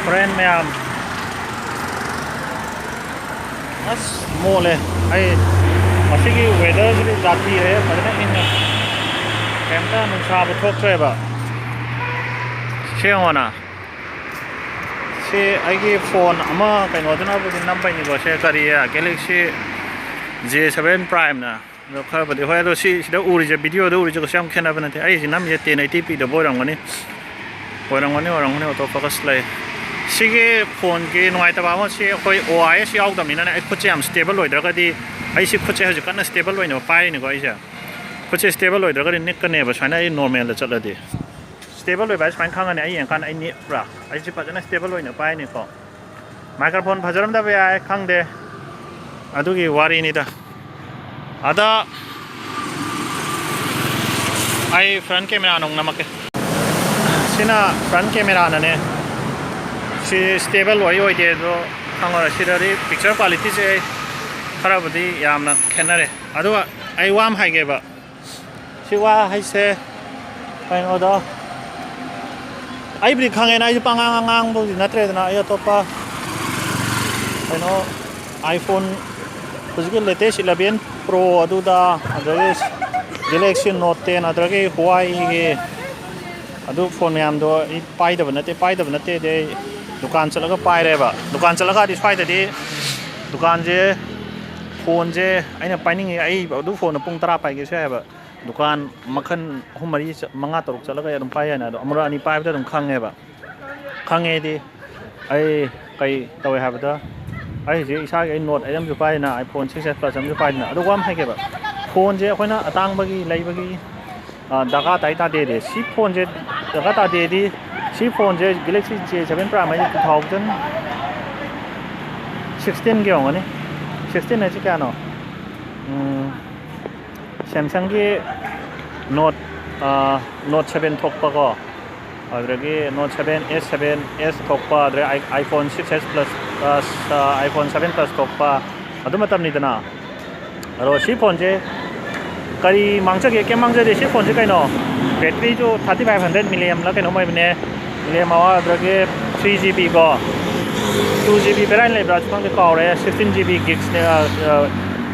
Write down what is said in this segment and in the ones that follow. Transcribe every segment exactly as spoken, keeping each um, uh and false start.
Friend ꯃꯌꯥꯝ, ꯑꯁ, ꯃꯣꯠꯂꯦ꯫ ꯑꯩ ꯃꯁꯤꯒꯤ ꯋꯦꯗꯔꯁꯤꯗꯤ ꯖꯥꯊꯤꯔꯦ, ꯐꯖꯅ ꯏꯪꯉꯦ, ꯀꯩꯝꯇ ꯅꯨꯡꯁꯥꯕꯨ ꯊꯣꯛꯇ꯭ꯔꯦꯕ꯫ ꯁꯤ ꯌꯦꯡꯉꯣꯅ, ꯁꯤ ꯑꯩꯒꯤ ꯐꯣꯟ ꯑꯃ ꯀꯩꯅꯣꯗꯨꯅꯕꯨꯗꯤ ꯅꯝꯕꯩꯅꯤꯀꯣ꯫ ꯁꯦ ꯀꯔꯤ, ꯒꯦꯂꯦꯛꯁꯤ ꯖꯦ ꯁꯚꯦꯟ ꯄ꯭ꯔꯥꯏꯝꯅ꯫ ꯑꯗꯣ ꯈꯔꯕꯨꯗꯤ ꯍꯣꯏ, ꯑꯗꯣ ꯁꯤ ꯁꯤꯗ ꯎꯔꯤꯁꯦ, ꯚꯤꯗꯤꯑꯣꯗ ꯎꯔꯤꯁꯦ ꯀꯩꯁꯨ ꯌꯥꯝ ꯈꯦꯠꯅꯕ ꯅꯠꯇꯦ꯫ ꯑꯩꯁꯤ ꯅꯝꯃꯤꯁꯦ ꯇꯦꯟ ꯑꯩꯠꯇꯤ ꯄꯤꯗꯕ ꯑꯣꯏꯔꯝꯒꯅꯤ꯫ ꯑꯣꯏꯔꯝꯒꯅꯤ, ꯑꯣꯏꯔꯝꯒꯅꯤ, ꯑꯣꯇꯣ ꯐꯣꯀꯁ ꯂꯩ꯫ ꯁꯤꯒꯤ ꯐꯣꯟꯒꯤ ꯅꯨꯡꯉꯥꯏꯇꯕ ꯑꯃ, ꯁꯤ ꯑꯩꯈꯣꯏ ꯑꯣ ꯑꯥꯏ ꯑꯦꯁ ꯌꯥꯎꯗꯕꯅꯤꯅꯅꯦ, ꯑꯩ ꯈꯨꯠꯁꯦ ꯌꯥꯝ ꯁ꯭ꯇꯦꯕꯜ ꯑꯣꯏꯗ꯭ꯔꯒꯗꯤ, ꯑꯩ ꯁꯤ ꯈꯨꯠꯁꯦ ꯍꯧꯖꯤꯛ ꯀꯟꯅ ꯁ꯭ꯇꯦꯕꯜ ꯑꯣꯏꯅꯕ ꯄꯥꯏꯔꯤꯅꯤꯀꯣ ꯑꯩꯁꯦ꯫ ꯈꯨꯠꯁꯦ ꯁ꯭ꯇꯦꯕꯜ ꯑꯣꯏꯗ꯭ꯔꯒꯗꯤ ꯅꯤꯛꯀꯅꯦꯕ, ꯁꯨꯃꯥꯏꯅ ꯑꯩ ꯅꯣꯔꯃꯦꯜꯗ ꯆꯠꯂꯗꯤ꯫ ꯁ꯭ꯇꯦꯕꯜ ꯑꯣꯏꯕ ꯍꯥꯏꯁꯦ ꯁꯨꯃꯥꯏꯅ ꯈꯪꯉꯅꯤ, ꯑꯩ ꯌꯦꯡꯉꯀꯥꯟꯗ ꯑꯩ ꯅꯤꯛꯄ꯭ꯔꯥ꯫ ꯑꯩꯁꯦ ꯐꯖꯅ ꯁ꯭ꯇꯦꯕꯜ ꯑꯣꯏꯅ ꯄꯥꯏꯅꯤꯀꯣ꯫ ꯃꯥꯏꯀ꯭ꯔꯣꯐꯣꯟ ꯐꯖꯔꯝꯗꯕ ꯌꯥꯏ, ꯈꯪꯗꯦ, ꯑꯗꯨꯒꯤ ꯋꯥꯔꯤꯅꯤꯗ꯫ ꯑꯗ ꯑꯩ ꯐ꯭ꯔꯟ ꯀꯦꯃꯦꯔꯥ ꯅꯨꯡ ꯅꯝꯃꯛꯀꯦ꯫ ꯁꯤꯅ ꯐ꯭ꯔꯟ ꯀꯦꯃꯦꯔꯥꯅꯅꯦ꯫ ꯁꯤ ꯁ꯭ꯇꯦꯕꯜ ꯑꯣꯏ ꯑꯣꯏꯗꯦ ꯑꯗꯣ ꯈꯪꯉꯔꯣꯏ꯫ ꯁꯤꯗꯗꯤ ꯄꯤꯛꯆꯔ ꯀ꯭ꯋꯥꯂꯤꯇꯤꯁꯦ ꯈꯔꯕꯨꯗꯤ ꯌꯥꯝꯅ ꯈꯦꯠꯅꯔꯦ꯫ ꯑꯗꯨꯒ ꯑꯩ ꯋꯥ ꯑꯃ ꯍꯥꯏꯒꯦꯕ꯫ ꯁꯤ ꯋꯥ ꯍꯥꯏꯁꯦ ꯀꯩꯅꯣꯗ, ꯑꯩꯕꯨꯗꯤ ꯈꯪꯉꯦꯅ, ꯑꯩꯁꯨ ꯄꯉꯥꯡ ꯑꯉꯥꯡꯕꯕꯨꯗꯤ ꯅꯠꯇ꯭ꯔꯦꯗꯅ꯫ ꯑꯩ ꯑꯇꯣꯞꯄ ꯀꯩꯅꯣ, iPhone, ꯍꯧꯖꯤꯛꯀꯤ latest eleven Pro ꯑꯗꯨꯗ, ꯑꯗꯒꯤ Galaxy Note ten, ꯑꯗꯒꯤ Huaweiꯒꯤ ꯑꯗꯨ ꯐꯣꯟ ꯃꯌꯥꯝꯗꯣ ꯑꯩ ꯄꯥꯏꯗꯕ ꯅꯠꯇꯦ꯫ ꯄꯥꯏꯗꯕ ꯅꯠꯇꯦꯗꯤ, ꯑꯩ ꯗꯨꯀꯥꯟ ꯆꯠꯂꯒ ꯄꯥꯏꯔꯦꯕ꯫ ꯗꯨꯀꯥꯟ ꯆꯠꯂꯒꯗꯤ ꯁ꯭ꯋꯥꯏꯗꯗꯤ ꯗꯨꯀꯥꯟꯁꯦ, ꯐꯣꯟꯁꯦ ꯑꯩꯅ ꯄꯥꯏꯅꯤꯡꯉꯤ, ꯑꯩ ꯑꯗꯨ ꯐꯣꯟꯗꯣ ꯄꯨꯡ ꯇꯔꯥ ꯄꯥꯏꯒꯦꯁꯨ ꯌꯥꯏꯑꯕ꯫ ꯗꯨꯀꯥꯟ ꯃꯈꯜ ꯑꯍꯨꯝ, ꯃꯔꯤ, ꯆ-, ꯃꯉꯥ, ꯇꯔꯨꯛ ꯆꯠꯂꯒ ꯑꯩ ꯑꯗꯨꯝ ꯄꯥꯏ ꯌꯥꯏꯅ꯫ ꯑꯗꯣ ꯑꯃꯨꯔꯛ ꯑꯅꯤ ꯄꯥꯏꯕꯗ ꯑꯗꯨꯝ ꯈꯪꯉꯦꯕ꯫ ꯈꯪꯉꯦꯗꯤ ꯑꯩ ꯀꯩ ꯇꯧꯋꯦ ꯍꯥꯏꯕꯗ, ꯑꯩ ꯍꯧꯖꯤꯛ ꯏꯁꯥꯒꯤ ꯑꯩ Note eight ꯑꯃꯁꯨ ꯄꯥꯏꯔꯤꯅ, iPhone six S Plus ꯑꯃꯁꯨ ꯄꯥꯏꯔꯤꯅ꯫ ꯑꯗꯨꯒ ꯋꯥ ꯑꯃ ꯍꯥꯏꯒꯦꯕ, ꯐꯣꯟꯁꯦ ꯑꯩꯈꯣꯏꯅ ꯑꯇꯥꯡꯕꯒꯤ ꯂꯩꯕꯒꯤ, ꯑ, ꯗꯔꯀꯥꯔ ꯇꯥꯏ ꯇꯥꯗꯦꯗꯤ, ꯁꯤ ꯐꯣꯟꯁꯦ ꯗꯔꯀꯥꯔ ꯇꯥꯗꯦꯗꯤ, ꯁꯤ ꯐꯣꯟꯁꯦ Galaxy J seven Prime ꯍꯥꯏꯁꯦ two thousand sixteenꯒꯤ ꯑꯣꯏꯔꯝꯒꯅꯤ꯫ Sixteen ꯍꯥꯏꯁꯦ ꯀꯌꯥꯅꯣ? ꯎꯝ, Samsungꯒꯤ Note, ꯑ, Note seven ꯊꯣꯛꯄꯀꯣ, ꯑꯗꯨꯗꯒꯤ Note seven, S seven, S ꯊꯣꯛꯄ, ꯑꯗꯨꯗꯒꯤ i-, iPhone six S Plus, ꯑ, iPhone seven Plus ꯊꯣꯛꯄ, ꯑꯗꯨ ꯃꯇꯝꯅꯤꯗꯅ꯫ ꯑꯗꯣ ꯁꯤ ꯐꯣꯟꯁꯦ ꯀꯔꯤ ꯃꯥꯡꯖꯒꯦ? ꯀꯩꯝ ꯃꯥꯡꯖꯗꯦ꯫ ꯁꯤ ꯐꯣꯟꯁꯦ ꯀꯩꯅꯣ, batteryꯁꯨ thirty five hundred milliampꯂ ꯀꯩꯅꯣꯝ ꯑꯣꯏꯕꯅꯦ꯫ ꯔꯦꯝ ꯑꯋꯥꯔ ꯑꯗꯨꯗꯒꯤ ꯊ꯭ꯔꯤ ꯖꯤ ꯕꯤ ꯀꯣ, ꯇꯨ ꯖꯤ ꯕꯤ ꯚꯦꯔꯥꯏꯟ ꯂꯩꯕ꯭ꯔꯥꯁꯨ ꯈꯪꯗꯦ, ꯀꯥꯎꯔꯦ꯫ ꯁꯤꯛꯁꯇꯤꯟ ꯖꯤ ꯕꯤ ꯒꯤꯒꯁꯅꯦ,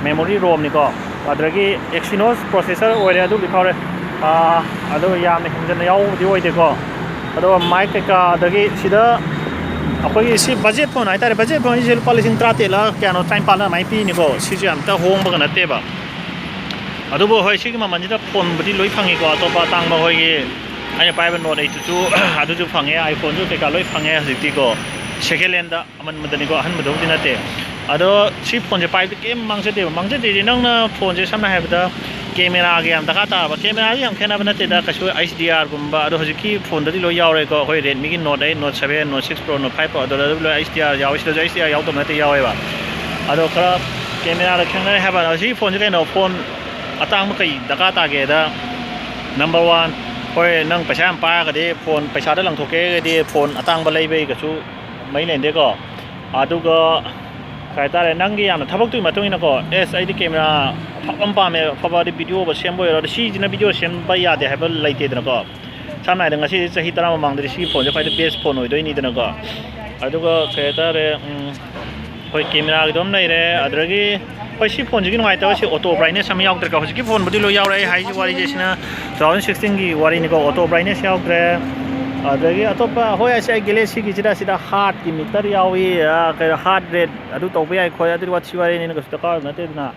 ꯃꯦꯃꯣꯔꯤ ꯔꯣꯝꯅꯤꯀꯣ꯫ ꯑꯗꯨꯗꯒꯤ ꯑꯦꯛꯁꯤꯅꯣꯁ ꯄ꯭ꯔꯣꯁꯦꯁꯔ ꯑꯣꯏꯔꯦ, ꯑꯗꯨꯕꯨꯗꯤ ꯐꯥꯎꯔꯦ꯫ ꯑꯗꯨꯒ ꯌꯥꯝꯅ ꯍꯦꯟꯖꯟꯅ ꯌꯥꯎꯕꯕꯨꯗꯤ ꯑꯣꯏꯗꯦꯀꯣ꯫ ꯑꯗꯨꯒ ꯃꯥꯏꯛ ꯀꯩꯀꯥ, ꯑꯗꯒꯤ ꯁꯤꯗ ꯑꯩꯈꯣꯏꯒꯤ ꯁꯤ ꯕꯖꯦꯠ ꯐꯣꯟ ꯍꯥꯏꯇꯥꯔꯦ, ꯕꯖꯦꯠ ꯐꯣꯟ ꯍꯥꯏꯁꯦ ꯂꯨꯄꯥ ꯂꯤꯁꯤꯡ ꯇꯔꯥꯇꯔꯦꯠꯂ ꯀꯌꯥꯅꯣ, ꯇꯔꯥꯅꯤꯄꯥꯜꯂ ꯑꯗꯨꯃꯥꯏꯅ ꯄꯤꯅꯤꯀꯣ꯫ ꯁꯤꯁꯨ ꯌꯥꯝꯇ ꯍꯣꯡꯕꯒ ꯅꯠꯇꯦꯕ꯫ ꯑꯗꯨꯕꯨ ꯍꯣꯏ, ꯁꯤꯒꯤ ꯃꯃꯜꯁꯤꯗ ꯐꯣꯟꯕꯨꯗꯤ ꯂꯣꯏ ꯐꯪꯉꯤꯀꯣ꯫ ꯑꯇꯣꯞꯄ ꯑꯇꯥꯡꯕ ꯑꯩꯈꯣꯏꯒꯤ ꯑꯩꯅ ꯄꯥꯏꯕ ꯅꯣꯠ ꯑꯩꯠꯇꯨꯁꯨ ꯑꯗꯨꯁꯨ ꯐꯪꯉꯦ, ꯑꯥꯏꯐꯣꯟꯁꯨ ꯀꯩꯀꯥ ꯂꯣꯏ ꯐꯪꯉꯦ ꯍꯧꯖꯤꯛꯇꯤꯀꯣ꯫ ꯁꯦꯀꯦꯟ ꯍꯦꯟꯗ ꯑꯃꯟꯕꯗꯅꯤꯀꯣ, ꯑꯍꯟꯕꯗꯕꯨꯗꯤ ꯅꯠꯇꯦ꯫ ꯑꯗꯣ ꯁꯤ ꯐꯣꯟꯁꯦ ꯄꯥꯏꯕꯗ ꯀꯩꯝ ꯃꯥꯡꯖꯗꯦꯕ꯫ ꯃꯥꯡꯖꯗꯦꯗꯤ ꯅꯪꯅ ꯐꯣꯟꯁꯦ ꯁꯝꯅ ꯍꯥꯏꯔꯕꯗ ꯀꯦꯃꯦꯔꯥꯒꯤ ꯌꯥꯝ ꯗꯔꯀꯥꯔ ꯇꯥꯔꯕ, ꯀꯦꯃꯦꯔꯥꯗꯤ ꯌꯥꯝ ꯈꯦꯠꯅꯕ ꯅꯠꯇꯦꯗ ꯀꯩꯁꯨ꯫ ꯑꯩꯆ ꯗꯤ ꯑꯥꯔꯒꯨꯝꯕ, ꯑꯗꯣ ꯍꯧꯖꯤꯛꯀꯤ ꯐꯣꯟꯗꯗꯤ ꯂꯣꯏ ꯌꯥꯎꯔꯦꯀꯣ꯫ ꯑꯩꯈꯣꯏ ꯔꯦꯗꯃꯤꯒꯤ note eight, note seven, note six pro, note five pro, ꯑꯗꯨꯗ ꯂꯣꯏ ꯑꯩꯆ ꯗꯤ ꯑꯥꯔ ꯌꯥꯎꯋꯤ꯫ ꯁꯤꯗꯁꯨ ꯑꯩꯆ ꯗꯤ ꯑꯥꯔ ꯌꯥꯎꯗꯕ ꯅꯠꯇꯦ, ꯌꯥꯎꯋꯦꯕ꯫ ꯑꯗꯣ ꯈꯔ ꯀꯦꯃꯦꯔꯥꯗ ꯈꯦꯠꯅꯔꯦ ꯍꯥꯏꯕ꯫ ꯑꯗꯣ ꯁꯤ ꯐꯣꯟꯁꯦ ꯀꯩꯅꯣ, ꯐꯣꯟ ꯑꯇꯥꯡꯕ ꯀꯩ ꯗꯔꯀꯥꯔ ꯇꯥꯒꯦꯗ, ꯅꯝꯕꯔ ꯋꯥꯟ, ꯍꯣꯏ, ꯅꯪ ꯄꯩꯁꯥ ꯌꯥꯝ ꯄꯥꯏꯔꯒꯗꯤ ꯐꯣꯟ ꯄꯩꯁꯥꯗ ꯂꯪꯊꯣꯛꯀꯦ ꯍꯥꯏꯔꯒꯗꯤ ꯐꯣꯟ ꯑꯇꯥꯡꯕ ꯂꯩꯕꯩ ꯀꯩꯁꯨ ꯃꯔꯤ ꯂꯩꯅꯗꯦꯀꯣ꯫ ꯑꯗꯨꯒ ꯀꯩ ꯍꯥꯏꯇꯥꯔꯦ, ꯅꯪꯒꯤ ꯌꯥꯝꯅ ꯊꯕꯛꯇꯨꯒꯤ ꯃꯇꯨꯡ ꯏꯟꯅꯀꯣ, ꯑꯦꯁ, ꯑꯩꯗꯤ ꯀꯦꯃꯦꯔꯥ ꯑꯐꯕ ꯑꯃ ꯄꯥꯝꯃꯦ, ꯑꯐꯕꯗꯤ ꯚꯤꯗꯤꯑꯣ ꯁꯦꯝꯕ ꯑꯣꯏꯔꯣ, ꯑꯗꯣ ꯁꯤꯁꯤꯅ ꯚꯤꯗꯤꯑꯣ ꯁꯦꯝꯕ ꯌꯥꯗꯦ ꯍꯥꯏꯕ ꯂꯩꯇꯦꯗꯅꯀꯣ꯫ ꯁꯝꯅ ꯍꯥꯏꯔꯕꯗ ꯉꯁꯤꯗꯤ ꯆꯍꯤ ꯇꯔꯥ ꯃꯃꯥꯡꯗꯗꯤ ꯁꯤꯒꯤ ꯐꯣꯟꯁꯦ ꯈ꯭ꯋꯥꯏꯗꯩ ꯕꯦꯁ ꯐꯣꯟ ꯑꯣꯏꯗꯣꯏꯅꯤꯗꯅꯀꯣ꯫ ꯑꯗꯨꯒ ꯀꯩ ꯍꯥꯏꯇꯥꯔꯦ, ꯎꯝ, ꯑꯩꯈꯣꯏ ꯀꯦꯃꯦꯔꯥꯒꯤꯗꯣ ꯑꯃ ꯂꯩꯔꯦ, ꯑꯗꯨꯗꯒꯤ ꯍꯣꯏ, ꯁꯤ ꯐꯣꯟꯁꯤꯒꯤ ꯅꯨꯡꯉꯥꯏꯇꯕꯁꯤ ꯑꯣꯇꯣ ꯕ꯭ꯔꯥꯏꯠꯅꯦꯁ ꯑꯃ ꯌꯥꯎꯗ꯭ꯔꯦꯀꯣ꯫ ꯍꯧꯖꯤꯛꯀꯤ ꯐꯣꯟꯕꯨꯗꯤ ꯂꯣꯏ ꯌꯥꯎꯔꯦ, ꯑꯩ ꯍꯥꯏꯁꯤ ꯋꯥꯔꯤꯁꯦ ꯁꯤꯅ ꯇꯨ ꯊꯥꯎꯖꯟ ꯁꯤꯛꯁꯇꯤꯟꯒꯤ ꯋꯥꯔꯤꯅꯤꯀꯣ꯫ ꯑꯣꯇꯣ ꯕ꯭ꯔꯥꯏꯠꯅꯦꯁ ꯌꯥꯎꯗ꯭ꯔꯦ꯫ ꯑꯗꯒꯤ ꯑꯇꯣꯞꯄ, ꯍꯣꯏ, ꯑꯁꯤ ꯑꯩ ꯒꯦꯂꯦꯛꯁꯤꯒꯤꯁꯤꯗ ꯁꯤꯗ ꯍꯥꯔꯠꯀꯤ ꯃꯤꯇꯔ ꯌꯥꯎꯏ, ꯑ, ꯀꯩꯅꯣ, ꯍꯥꯔꯠ ꯔꯦꯠ ꯑꯗꯨ ꯇꯧꯕ ꯌꯥꯏ ꯈꯣꯠꯂꯦ, ꯑꯗꯨꯗꯤ ꯋꯥꯊꯤ ꯋꯥꯔꯦꯝꯅꯤꯅ ꯀꯩꯁꯨ ꯗꯔꯀꯥꯔ ꯑꯣꯏꯕ ꯅꯠꯇꯦꯗꯅ꯫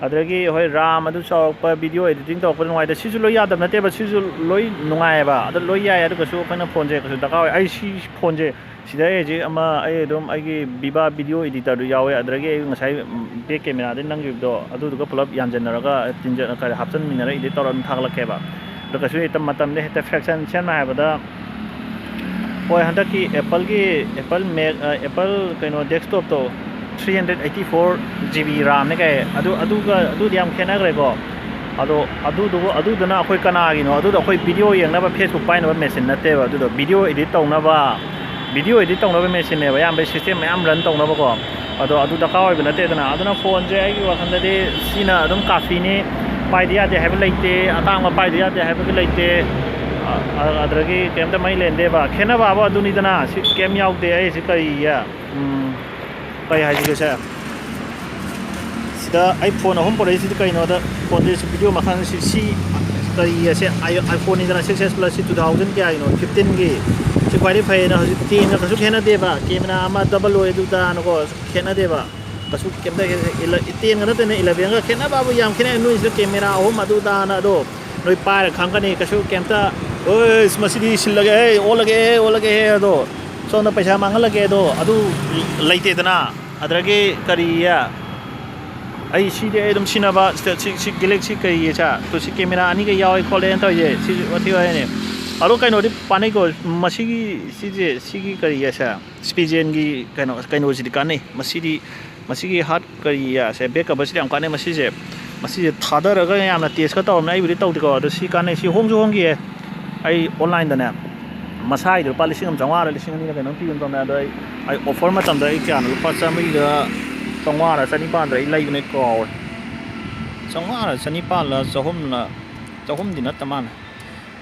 ꯑꯗꯨꯗꯒꯤ ꯍꯣꯏ, ꯔꯥꯝ ꯑꯗꯨ ꯆꯥꯎꯔꯛꯄ, ꯚꯤꯗꯤꯑꯣ ꯑꯦꯗꯤꯇꯤꯡ ꯇꯧꯔꯛꯄꯗ ꯅꯨꯡꯉꯥꯏꯇꯦ, ꯁꯤꯁꯨ ꯂꯣꯏ ꯌꯥꯗꯕ ꯅꯠꯇꯦꯕ, ꯁꯤꯁꯨ ꯂꯣꯏ ꯅꯨꯡꯉꯥꯏꯌꯦꯕ꯫ ꯑꯗꯣ ꯂꯣꯏ ꯌꯥꯏ, ꯑꯗꯨꯒꯁꯨ ꯑꯩꯈꯣꯏꯅ ꯐꯣꯟꯁꯦ ꯀꯩꯁꯨ ꯗꯔꯀꯥꯔ ꯑꯣꯏ꯫ ꯑꯩ ꯁꯤ ꯐꯣꯟꯁꯦ ꯁꯤꯗ ꯑꯩ ꯍꯧꯖꯤꯛ ꯑꯃ, ꯑꯩ ꯑꯗꯨꯝ ꯑꯩꯒꯤ ꯚꯤꯚꯥ ꯚꯤꯗꯤꯑꯣ ꯑꯦꯗꯤꯇꯔꯗꯨ ꯌꯥꯎꯋꯦ, ꯑꯗꯨꯗꯒꯤ ꯑꯩ ꯉꯁꯥꯏ ꯕꯦꯛ ꯀꯦꯃꯦꯔꯥꯗꯩ ꯅꯝꯈꯤꯕꯗꯣ ꯑꯗꯨꯗꯨꯒ ꯄꯨꯂꯞ ꯌꯥꯟꯁꯤꯟꯅꯔꯒ ꯇꯤꯟꯖ-, ꯀꯔꯤ, ꯍꯥꯞꯆꯤꯟꯃꯤꯟꯅꯔꯒ ꯏꯗꯤꯠ ꯇꯧꯔꯒ ꯑꯗꯨꯝ ꯊꯥꯒꯠꯂꯛꯀꯦꯕ꯫ ꯑꯗꯣ ꯀꯩꯁꯨ ꯍꯦꯛꯇ ꯃꯇꯝꯗ ꯍꯦꯛꯇ ꯐ꯭ꯔꯦꯛꯁꯟ, ꯁꯝꯅ ꯍꯥꯏꯔꯕꯗ, ꯍꯣꯏ, ꯍꯟꯗꯛꯀꯤ ꯑꯦꯄꯜꯒꯤ, ꯑꯦꯄꯜ ꯃꯦꯛ, ꯑ, ꯑꯦꯄꯜ ꯀꯩꯅꯣ ꯗꯦꯁꯛꯇꯣꯞꯇꯣ, three hundred eighty four G B ꯔꯥꯝꯅꯦ ꯀꯥꯏ, ꯑꯗꯨ, ꯑꯗꯨꯒ, ꯑꯗꯨꯗꯤ ꯌꯥꯝ ꯈꯦꯠꯅꯈ꯭ꯔꯦꯀꯣ꯫ ꯑꯗꯣ ꯑꯗꯨꯗꯨꯒ, ꯑꯗꯨꯗꯨꯅ ꯑꯩꯈꯣꯏ ꯀꯅꯥꯒꯤꯅꯣ? ꯑꯗꯨꯗꯣ ꯑꯩꯈꯣꯏ ꯚꯤꯗꯤꯑꯣ ꯌꯦꯡꯅꯕ, Facebook ꯄꯥꯏꯅꯕ ꯃꯦꯆꯤꯟ ꯅꯠꯇꯦꯕ꯫ ꯑꯗꯨꯗꯣ ꯚꯤꯗꯤꯑꯣ ꯏꯗꯤꯠ ꯇꯧꯅꯕ, ꯚꯤꯗꯤꯑꯣ ꯏꯗꯤꯠ ꯇꯧꯅꯕ ꯃꯦꯆꯤꯟꯅꯦꯕ, ꯑꯌꯥꯝꯕ ꯁꯤꯁꯇꯦꯝ ꯃꯌꯥꯝ ꯔꯟ ꯇꯧꯅꯕꯀꯣ꯫ ꯑꯗꯣ ꯑꯗꯨ ꯗꯔꯀꯥꯔ ꯑꯣꯏꯕ ꯅꯠꯇꯦꯗꯅ꯫ ꯑꯗꯨꯅ ꯐꯣꯟꯁꯦ ꯑꯩꯒꯤ ꯋꯥꯈꯜꯗꯗꯤ ꯁꯤꯅ ꯑꯗꯨꯝ ꯀꯥꯐꯤꯅꯤ꯫ ꯄꯥꯏꯗ ꯌꯥꯗꯦ ꯍꯥꯏꯕ ꯂꯩꯇꯦ, ꯑꯇꯥꯡꯕ ꯄꯥꯏꯗ ꯌꯥꯗꯦ ꯍꯥꯏꯕꯒꯤ ꯂꯩꯇꯦ꯫ ꯑ-, ꯑꯗꯨꯗꯒꯤ ꯀꯩꯝꯇ ꯃꯩ ꯂꯦꯟꯗꯦꯕ꯫ ꯈꯦꯠꯅꯕ ꯍꯥꯏꯕꯨ ꯑꯗꯨꯅꯤꯗꯅ꯫ ꯁꯤ ꯀꯩꯝ ꯌꯥꯎꯗꯦ꯫ ꯑꯩ ꯁꯤ ꯀꯔꯤ, ꯎꯝ, ꯀꯩ ꯍꯥꯏꯁꯤꯒꯦ ꯁꯦ? ꯁꯤꯗ ꯑꯩ ꯐꯣꯟ ꯑꯍꯨꯝ ꯄꯨꯔꯛꯏꯁꯤꯗꯤ ꯀꯩꯅꯣꯗ, ꯐꯣꯟꯁꯦ ꯁꯤ ꯚꯤꯗꯤꯑꯣ ꯃꯈꯜ ꯁꯤ, ꯁꯤ ꯀꯔꯤ ꯑꯁꯦ? ꯑꯥꯏ-, iPhone ꯅꯤꯗꯅ, six S Plus ꯁꯤ two thousand ꯀꯌꯥꯒꯤꯅꯣ? Fifteen ꯒꯤ꯫ ꯁꯤ ꯈ꯭ꯋꯥꯏꯗꯒꯤ ꯐꯩꯌꯦꯅ ꯍꯧꯖꯤꯛ ten ꯒ ꯀꯩꯁꯨ ꯈꯦꯠꯅꯗꯦꯕ꯫ Camera ꯑꯃ double ꯑꯣꯏ ꯑꯗꯨ ꯇꯥꯅꯀꯣ, ꯈꯦꯠꯅꯗꯦꯕ꯫ ꯀꯩꯁꯨ ꯀꯩꯝꯇ ꯈꯦꯠꯅ-, ꯏꯂ-, ten ꯒ ꯅꯠꯇꯦꯅꯦ, eleven ꯒ ꯈꯦꯠꯅꯕꯕꯨ ꯌꯥꯝ ꯈꯦꯠꯅꯩ꯫ ꯅꯣꯏꯁꯤꯗ camera ꯑꯍꯨꯝ ꯑꯗꯨ ꯇꯥꯅ ꯑꯗꯣ ꯅꯣꯏ ꯄꯥꯏꯔ ꯈꯪꯒꯅꯤ꯫ ꯀꯩꯁꯨ ꯀꯩꯝꯇ, "ꯑꯣꯏꯁ, ꯃꯁꯤꯗꯤ ꯁꯤꯜꯂꯒꯦ, ꯑꯣꯜꯂꯒꯦ, ꯑꯣꯜꯂꯒꯦ" ꯑꯗꯣ, "ꯁꯣꯝꯗ ꯄꯩꯁꯥ ꯃꯥꯡꯍꯜꯂꯒꯦ" ꯑꯗꯣ ꯑꯗꯨ ꯂꯩꯇꯦꯗꯅ꯫ ꯑꯗꯨꯗꯒꯤ ꯀꯔꯤ, ꯑꯩ ꯁꯤꯗꯤ ꯑꯩ ꯑꯗꯨꯝ ꯁꯤꯖꯤꯟꯅꯕ, ꯁꯤꯗ ꯁꯤ, ꯁꯤ Galaxy ꯀꯔꯤꯁꯦ, ꯇꯨ ꯁꯤ camera ꯑꯅꯤꯒ ꯌꯥꯎꯋꯦ ꯈꯣꯠꯂꯦꯅ ꯇꯧꯔꯤꯁꯦ, ꯁꯤꯁꯨ ꯋꯥꯊꯤ ꯋꯥꯍꯩꯅꯦ꯫ ꯑꯗꯣ ꯀꯩꯅꯣꯗꯤ ꯄꯥꯅꯩꯀꯣ, ꯃꯁꯤꯒꯤ, ꯁꯤꯁꯦ, ꯁꯤꯒꯤ ꯀꯔꯤꯁꯦ, Spigen ꯒꯤ ꯀꯩꯅꯣ, ꯀꯩꯅꯣꯁꯤꯗꯤ ꯀꯥꯟꯅꯩ꯫ ꯃꯁꯤꯗꯤ, ꯃꯁꯤꯒꯤ ꯍꯥꯔꯠ ꯀꯔꯤꯁꯦ, back cover ꯁꯤꯗꯤ ꯌꯥꯝ ꯀꯥꯟꯅꯩ꯫ ꯃꯁꯤꯁꯦ, ꯃꯁꯤꯁꯦ ꯊꯥꯗꯔꯒ ꯌꯥꯝꯅ test ꯀ ꯇꯧꯔꯝꯃꯦ꯫ ꯑꯩꯕꯨꯗꯤ ꯇꯧꯗꯦꯀꯣ, ꯑꯗꯣ ꯁꯤ ꯀꯥꯟꯅꯩ꯫ ꯁꯤ ꯍꯣꯡꯁꯨ ꯍꯣꯡꯈꯤꯌꯦ꯫ ꯑꯩ online ꯗꯅꯦ, ꯃꯁꯥꯒꯤꯗꯣ ꯂꯨꯄꯥ ꯂꯤꯁꯤꯡ ꯑꯃ ꯆꯥꯝꯃꯉꯥꯔ ꯂꯤꯁꯤꯡ ꯑꯅꯤꯔ ꯀꯩꯅꯣꯝ ꯄꯤꯕ ꯃꯇꯝꯗ, ꯑꯗꯣ ꯑꯩ, ꯑꯩ offer ꯃꯇꯝꯗ ꯑꯩ ꯀꯌꯥꯅꯣ, ꯂꯨꯄꯥ ꯆꯥꯝꯃꯔꯤꯗ, ꯆꯥꯝꯃꯉꯥꯔ ꯆꯅꯤꯄꯥꯟꯗ ꯑꯩ ꯂꯩꯕꯅꯦ, ꯀꯥꯎꯔꯦ꯫ ꯆꯥꯝꯃꯉꯥꯔ ꯆꯅꯤꯄꯥꯜꯂ ꯆꯍꯨꯝꯂ, ꯆꯍꯨꯝꯗꯤ ꯅꯠꯇ ꯃꯥꯜꯂꯦ꯫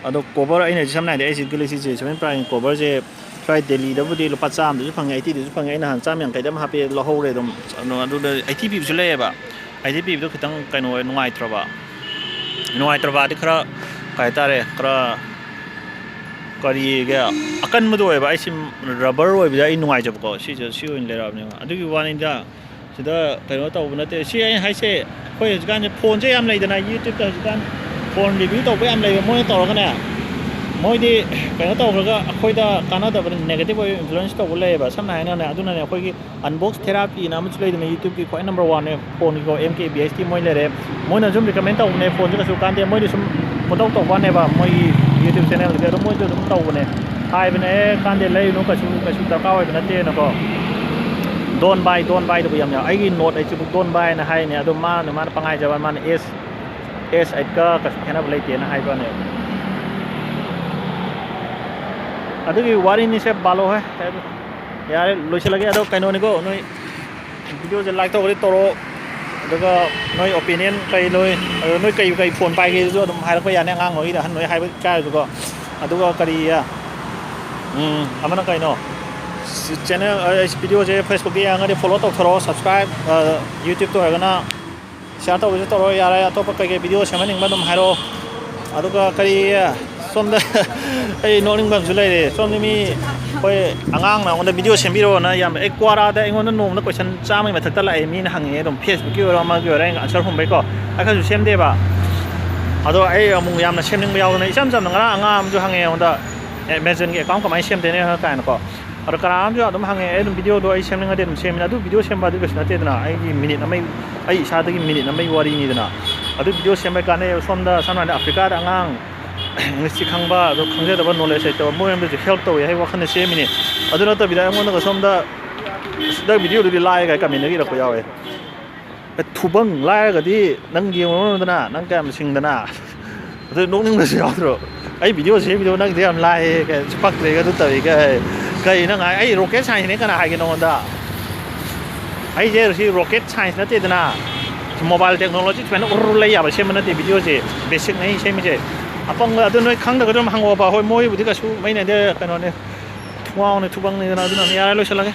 ꯑꯗꯣ cover ꯑꯩꯅ ꯁꯝꯅ ꯍꯥꯏꯔꯕꯗ ꯑꯩꯁꯦ Galaxy J seven Prime cover ꯁꯦ ꯁ꯭ꯋꯥꯏ ꯗꯦꯜꯂꯤꯗꯕꯨꯗꯤ ꯂꯨꯄꯥ ꯆꯥꯝꯃꯗꯁꯨ ꯐꯪꯉꯦ, eighty ꯗꯁꯨ ꯐꯪꯉꯦ꯫ ꯑꯩ ꯅꯍꯥꯟ ꯆꯥꯝꯃ ꯌꯥꯡꯈꯩꯗ ꯑꯃ ꯍꯥꯞꯄꯦ, ꯂꯧꯍꯧꯔꯦ ꯑꯗꯨꯝ꯫ ꯑꯗꯨꯗ eighty ꯄꯤꯕꯁꯨ ꯂꯩꯌꯦꯕ꯫ Eighty ꯄꯤꯕꯗꯣ ꯈꯤꯇꯪ ꯀꯩꯅꯣ ꯑꯣꯏ, ꯅꯨꯡꯉꯥꯏꯇ꯭ꯔꯕ꯫ ꯅꯨꯡꯉꯥꯏꯇ꯭ꯔꯕꯗꯤ ꯈꯔ, ꯀꯩ ꯍꯥꯏꯇꯥꯔꯦ, ꯈꯔ ꯀꯔꯤꯒ ꯑꯀꯟꯕꯗꯣ ꯑꯣꯏꯕ꯫ ꯑꯩꯁꯤ rubber ꯑꯣꯏꯕꯗ ꯑꯩ ꯅꯨꯡꯉꯥꯏꯖꯕꯀꯣ꯫ ꯁꯤꯁꯦ, ꯁꯤ ꯑꯣꯏꯅ ꯂꯩꯔꯛꯑꯕꯅꯦꯕ꯫ ꯑꯗꯨꯒꯤ ꯋꯥꯅꯤꯗ꯫ ꯁꯤꯗ ꯀꯩꯅꯣ ꯇꯧꯕ ꯅꯠꯇꯦ꯫ ꯁꯤ ꯑꯩꯅ ꯍꯥꯏꯁꯦ, ꯑꯩꯈꯣꯏ ꯍꯧꯖꯤꯛꯀꯥꯟꯁꯦ ꯐꯣꯟꯁꯦ ꯌꯥꯝ ꯂꯩꯗꯅ, YouTube ꯇ ꯍꯧꯖꯤꯛꯀꯥꯟ ꯐꯣꯟ review ꯇꯧꯕ ꯌꯥꯝ ꯂꯩꯕ꯫ ꯃꯣꯏꯅ ꯇꯧꯔꯒꯅꯦ, ꯃꯣꯏꯗꯤ ꯀꯩꯅꯣ ꯇꯧꯈ꯭ꯔꯒ ꯑꯩꯈꯣꯏꯗ ꯀꯥꯟꯅꯗꯕ negative ꯑꯣꯏꯕ influence ꯇꯧꯕ ꯂꯩꯌꯦꯕ꯫ ꯁꯝꯅ ꯍꯥꯏꯅꯅꯦ, ꯑꯗꯨꯅꯅꯦ ꯑꯩꯈꯣꯏꯒꯤ Unbox Therapy ꯅ ꯑꯃꯁꯨ ꯂꯩꯗꯅ, YouTube ꯀꯤ ꯈ꯭ꯋꯥꯏ number one ꯅꯦ ꯐꯣꯟꯒꯤꯀꯣ, M K B H T ꯃꯣꯏ ꯂꯩꯔꯦ꯫ ꯃꯣꯏꯅ ꯁꯨꯝ recommend ꯇꯧꯕꯅꯦ, ꯐꯣꯟꯁꯦ ꯀꯩꯁꯨ ꯀꯥꯟꯗꯦ꯫ ꯃꯣꯏꯗꯤ ꯁꯨꯝ ꯄꯨꯡꯇꯧ ꯇꯧꯕ ꯋꯥꯅꯦꯕ, ꯃꯣꯏꯒꯤ YouTube channel ꯒꯤꯗꯤ꯫ ꯑꯗꯨꯝ ꯃꯣꯏꯁꯨ ꯑꯗꯨꯝ ꯇꯧꯕꯅꯦ, ꯍꯥꯏꯕꯅꯦ, "ꯑꯦ, ꯀꯥꯟꯗꯦ, ꯂꯩꯔꯨꯅꯨ, ꯀꯩꯁꯨ, ꯀꯩꯁꯨ ꯗꯔꯀꯥꯔ ꯑꯣꯏꯕ ꯅꯠꯇꯦꯅꯀꯣ"꯫ Don't buy, don't buy ꯗꯨꯕꯨ ꯌꯥꯝ ꯌꯥꯎ-, ꯑꯩꯒꯤ Note eight ꯁꯤꯕꯨ don't buy ꯅ ꯍꯥꯏꯅꯦ꯫ ꯑꯗꯣ ꯃꯥꯅ, ꯃꯥꯅ ꯄꯪꯍꯥꯏ ꯍꯥꯏꯖꯕ, ꯃꯥꯅ S, S eight ꯀ ꯀꯩꯁꯨ ꯈꯦꯠꯅꯕ ꯂꯩꯇꯦꯅ ꯍꯥꯏꯕꯅꯦ꯫ ꯑꯗꯨꯒꯤ ꯋꯥꯔꯤꯅꯤꯁꯦ, ꯕꯥꯂꯣ ꯍꯣꯏ꯫ ꯌꯥꯔꯦ, ꯂꯣꯏꯁꯤꯜꯂꯒꯦ꯫ ꯑꯗꯣ ꯀꯩꯅꯣꯅꯤꯀꯣ, ꯅꯣꯏ video ꯁꯦ like ꯇꯧꯔꯗꯤ ꯇꯧꯔꯣ, ꯑꯗꯨꯒ ꯅꯣꯏ ꯑꯣꯄꯤꯅꯤꯌꯟ ꯀꯩ ꯂꯣꯏ, ꯑꯗꯣ ꯅꯣꯏ ꯀꯩ ꯀꯩ ꯐꯣꯟ ꯄꯥꯏꯒꯦꯁꯨ ꯑꯗꯨꯝ ꯍꯥꯏꯔꯛꯄ ꯌꯥꯅꯤ, ꯑꯉꯥꯡ ꯅꯣꯏꯗ, ꯑꯍꯟ ꯅꯣꯏ ꯍꯥꯏꯕ ꯏꯀꯥꯏꯔꯁꯨꯀꯣ꯫ ꯑꯗꯨꯒ ꯀꯔꯤ, ꯎꯝ, ꯑꯃꯅ ꯀꯩꯅꯣ, ꯆꯦꯅꯦꯜ, ꯑ, ꯚꯤꯗꯤꯑꯣꯁꯦ Facebookꯇ ꯌꯦꯡꯉꯒꯗꯤ ꯐꯣꯂꯣ ꯇꯧꯊꯣꯔꯛꯑꯣ, ꯁꯕꯁꯀ꯭ꯔꯥꯏꯕ, ꯑ, YouTubeꯇ ꯑꯣꯏꯔꯒꯅ ꯁꯤꯌꯥꯔ ꯇꯧꯕꯁꯨ ꯇꯧꯔꯣ, ꯌꯥꯔꯦ꯫ ꯑꯇꯣꯞꯄ ꯀꯩꯀꯩ ꯚꯤꯗꯤꯑꯣ ꯁꯦꯝꯍꯟꯅꯤꯡꯕ ꯑꯗꯨꯝ ꯍꯥꯏꯔꯛꯑꯣ꯫ ꯑꯗꯨꯒ ꯀꯔꯤ, ꯁꯣꯝꯗ ꯑꯩ ꯅꯣꯛꯅꯤꯡꯕ ꯑꯃꯁꯨ ꯂꯩꯔꯦ꯫ ꯁꯣꯝꯗ ꯃꯤ, ꯑꯩꯈꯣꯏ ꯑꯉꯥꯡꯅ ꯑꯩꯉꯣꯟꯗ ꯚꯤꯗꯤꯑꯣ ꯁꯦꯝꯕꯤꯔꯛꯑꯣꯅ ꯌꯥꯝ, ꯑꯩ ꯀ꯭ꯋꯥꯔꯥꯗ ꯑꯩꯉꯣꯟꯗ ꯅꯣꯡꯃꯗ ꯀꯣꯏꯁꯟ ꯆꯥꯝꯃꯒꯤ ꯃꯊꯛꯇ ꯂꯥꯛꯑꯦ꯫ ꯃꯤꯅ ꯍꯪꯉꯛꯑꯦ ꯑꯗꯨꯝ, Facebookꯀꯤ ꯑꯣꯏꯔꯣ ꯑꯃꯒꯤ ꯑꯣꯏꯔꯣ, ꯑꯩꯅ ꯑꯟꯁꯔ ꯍꯨꯝꯕꯩꯀꯣ꯫ ꯑꯩ ꯈꯔꯁꯨ ꯁꯦꯝꯗꯦꯕ꯫ ꯑꯗꯣ ꯑꯩ ꯑꯃꯨꯛ ꯌꯥꯝꯅ ꯁꯦꯝꯅꯤꯡꯕ ꯌꯥꯎꯗꯅ, ꯏꯆꯝ ꯆꯝꯅ ꯉꯔꯥꯡ ꯑꯉꯥꯡ ꯑꯃꯁꯨ ꯍꯪꯉꯛꯑꯦ ꯑꯩꯉꯣꯟꯗ, "Amazonꯒꯤ ꯑꯦꯀꯥꯎꯟ ꯀꯃꯥꯏꯅ ꯁꯦꯝꯗꯣꯏꯅꯣ?" ꯀꯥꯏꯅꯀꯣ꯫ ꯑꯗꯣ ꯀꯅꯥ ꯑꯃꯁꯨ ꯑꯗꯨꯝ ꯍꯪꯉꯦ, ꯑꯩ ꯑꯗꯨꯝ ꯚꯤꯗꯤꯑꯣꯗꯣ ꯑꯩ ꯁꯦꯝꯅꯤꯡꯉꯗꯤ ꯑꯗꯨꯝ ꯁꯦꯝꯃꯤꯅ꯫ ꯑꯗꯨ ꯚꯤꯗꯤꯑꯣ ꯁꯦꯝꯕ ꯑꯗꯨ ꯀꯩꯁꯨ ꯅꯠꯇꯦꯗꯅ, ꯑꯩꯒꯤ ꯃꯤꯅꯤꯠ ꯑꯃ, ꯑꯩ ꯏꯁꯥꯗꯒꯤ ꯃꯤꯅꯤꯠ ꯑꯃꯒꯤ ꯋꯥꯔꯤꯅꯤꯗꯅ꯫ ꯑꯗꯨ ꯚꯤꯗꯤꯑꯣ ꯁꯦꯝꯕꯩ ꯀꯥꯟꯅꯩ꯫ ꯁꯣꯝꯗ ꯁꯝꯅ ꯍꯥꯏꯔꯕꯗ ꯑꯐ꯭ꯔꯤꯀꯥꯗ ꯑꯉꯥꯡ ꯏꯪꯂꯤꯁꯁꯤ ꯈꯪꯕ, ꯑꯗꯣ ꯈꯪꯖꯗꯕ, ꯅꯣꯂꯦꯖ ꯂꯩꯇꯕ, ꯃꯣꯏꯔꯣꯝꯗꯁꯨ ꯍꯦꯜꯞ ꯇꯧꯋꯦ ꯍꯥꯏꯕ ꯋꯥꯈꯜꯗ ꯁꯦꯝꯃꯤꯅꯦ꯫ ꯑꯗꯨ ꯅꯠꯇꯕꯤꯗ ꯑꯩꯉꯣꯟꯗꯒ ꯁꯣꯝꯗ, "ꯅꯪ ꯚꯤꯗꯤꯑꯣꯗꯨꯗꯤ ꯂꯥꯏ" ꯀꯥꯏ ꯀꯃꯦꯟꯗꯒ ꯏꯔꯛꯄ ꯌꯥꯎꯋꯦ꯫ "ꯊꯨꯕꯪ ꯂꯥꯏꯔꯒꯗꯤ ꯅꯪ ꯌꯦꯡꯉꯨꯔꯗꯅ ꯅꯪ ꯀꯌꯥꯝ ꯁꯤꯡꯗꯅ"꯫ ꯑꯗꯨ ꯅꯣꯛꯅꯤꯡꯕꯁꯨ ꯌꯥꯎꯗ꯭ꯔꯣ? "ꯑꯩ ꯚꯤꯗꯤꯑꯣ ꯁꯦꯝꯃꯤꯗꯣ ꯅꯪꯗꯤ ꯌꯥꯝ ꯂꯥꯏꯌꯦ" ꯀꯥꯏ, "ꯁꯤ ꯄꯛꯇ꯭ꯔꯦꯒ ꯑꯗꯨ ꯇꯧꯏꯒ" ꯍꯥꯏ꯫ ꯀꯩ ꯅꯪ ꯍꯥꯏ? ꯑꯩ ꯔꯣꯀꯦꯠ ꯁꯥꯏꯟꯁꯅꯦ ꯀꯅꯥ ꯍꯥꯏꯒꯦ ꯅꯉꯣꯟꯗ? ꯑꯩꯁꯦ ꯁꯤ ꯔꯣꯀꯦꯠ ꯁꯥꯏꯟꯁ ꯅꯠꯇꯦꯗꯅ, ꯁꯤ ꯃꯣꯕꯥꯏꯜ ꯇꯦꯛꯅꯣꯂꯣꯖꯤ ꯁꯨꯃꯥꯏꯅ ꯎꯔꯨ ꯂꯩ ꯌꯥꯕ ꯁꯦꯝꯕ ꯅꯠꯇꯦ ꯚꯤꯗꯤꯑꯣꯁꯦ, ꯕꯦꯁꯤꯛꯅꯦ ꯑꯩꯅ ꯁꯦꯝꯃꯤꯁꯦ꯫ ꯑꯄꯪꯕ ꯑꯗꯨ ꯅꯣꯏ ꯈꯪꯗ꯭ꯔꯒꯁꯨ ꯑꯗꯨꯝ ꯍꯪꯉꯛꯑꯣꯕ꯫ ꯍꯣꯏ, ꯃꯣꯏꯕꯨꯗꯤ ꯀꯩꯁꯨ ꯃꯩꯅꯗꯦ, ꯀꯩꯅꯣꯅꯦ, ꯊꯨꯡꯒꯥꯎꯅꯦ, ꯊꯨꯕꯪꯅꯦꯗꯅ꯫ ꯑꯗꯨꯅ ꯌꯥꯔꯦ, ꯂꯣꯏꯁꯤꯜꯂꯒꯦ꯫